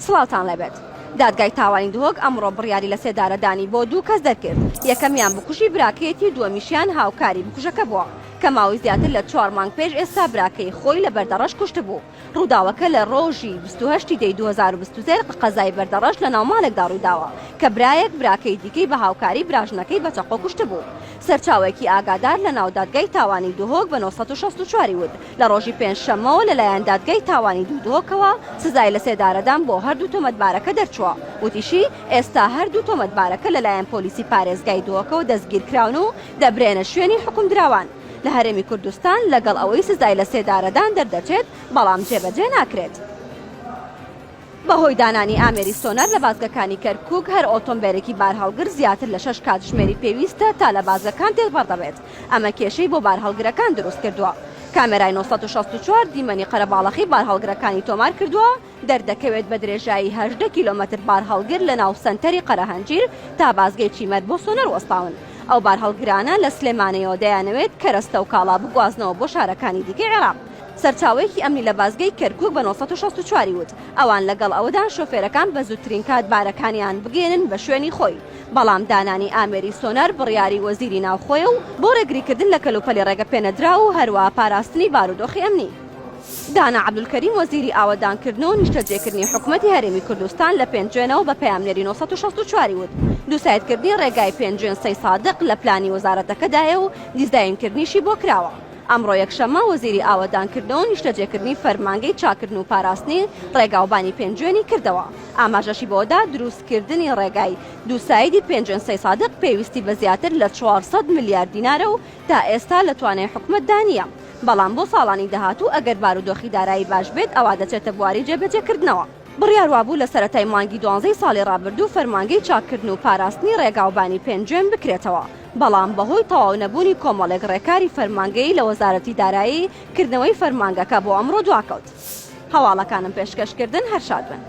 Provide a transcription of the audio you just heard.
سڵاوتان لێبێت. دادگای تاوانی دهۆک ئەمڕۆ بڕیاری لەسێدارەدانی بۆ دوو کەس دەرکرد، یەکەمیان بکوژی براکەیەتی و دووەمیشیان هاوکاری بکوژەکە بووە، کە ماوەی زیاتر لە چوار مانگ پێش ئێستا براکەی خۆی لە بەردەڕەش کوشتبوو. ڕووداوەکە لە ڕۆژی 28 ی دەی 2023 لە قەزای بەردەڕەش لە ناو ماڵێکدا ڕوویداوە، کە برایەک براکەی دیکەی بە هاوکاری براژنەکەی بە چەقۆ کوشتبوو. سەرچاوەیەکی ئاگادار لە ناو دادگای تاوانی دهۆک بە 964 ی وت، لە ڕۆژی پێنجشەممەوە لەلایەن دادگای تاوانی دوو دهۆکەوە سزای لەسێدارەدان بۆ هەردوو تۆمەتبارەکە دەرچووە. وتیشی، ئێستا هەردوو تۆمەتبارەکە لەلایەن پۆلیسی پارێزگای دهۆکەوە دەستگیرکراون و دەبرێنە شوێنی حوکمدراوان لە هەرێمی کوردستان، لەگەڵ ئەوەی سزای لەسێدارەدان دەردەچێت، بەڵام جێبەجێ ناکرێت. بەهۆی دانانی ئامێری سۆنەر لە بازگەکانی کەرکوک، هەر ئۆتۆمبێلێکی بارهەڵگر زیاتر لە شەش کاتژمێری پێویستە تا لە بازگەکان تێپەڕدەبێت، ئەمە کێشەی بۆ بارهەڵگرەکان دروستکردووە. کامێرای 964 دیمەنی قەرەباڵەخی بارهەڵگرەکانی تۆمارکردووە، دەردەکەوێت بە درێژایی 18 کیلۆمەتر بارهەڵگر لەناو سەنتەری قەرەهەنجیر تا بازگەی چیمەر بۆ سۆنەر وەستاون. ئەو بارهەڵگرانە لە سلێمانییەوە دەیانەوێت کەرەستە و کاڵا بگوازنەوە بۆ شارەکانی دیکەی عێراق. سەرچاوەیەکی ئەمنی لە بازگەی کەرکوک بە 964 ی وت، ئەوان لەگەڵ ئەوەدان شۆفێرەکان بە زووترین کات بارەکانیان بگەیەنن بە شوێنی خۆی، بەڵام دانانی ئامێری سۆنار بڕیاری وەزیری ناوخۆیە و بۆ ڕێگریکردن لە کەلوپەلی ڕێگەپێنەدراو و هەروەها پاراستنی بارودۆخی ئەمنی. دانا عەبدولکەریم وەزیری ئاوەدانکردنەوە و نیشتەجێکردنی حکومەتی هەرێمی کوردستان لە پێنجوێنەوە بە پەیامنێری 964 ی وت، دووسایدکردنی ڕێگای پێنجوێن سەیسادق لە پلانی وەزارەتەکەدایە و دیزاینکردنیشی بۆ کراوە. ئەمڕۆ یەکشەممە وەزیری ئاوەدانکردنەوە و نیشتەجێکردنی فەرمانگەی چاککردن و پاراستنی ڕێگاوبانی پێنجوێنی کردەوە، ئاماژەشی بەوەدا دروستکردنی ڕێگای دووسایدی پێنجوێن سەیسادق پێویستی بە زیاتر لە 400 ملیار دینارە و تا ئێستا لە توانای حکومەتدا نییە، بەڵام بۆ ساڵانی داهاتوو ئەگەر بارودۆخی دارایی باش بێت ئەوا دەچێتە بواری جێبەجێکردنەوە. بڕیار وابوو لە سەرەتای مانگی دوانزەی ساڵی ڕابردوو فەرمانگەی چاککردن و پاراستنی ڕێگاوبانی پێنجوێن بکرێتەوە، بەڵام بەهۆی تەواو نەبوونی کۆمەڵێک ڕێکاری فەرمانگەیی لە وەزارەتی دارایی، کردنەوەی فەرمانگەکە بۆ ئەمڕۆ دواکەوت. هەواڵەکانم پێشکەش کردن هەر شاد بن.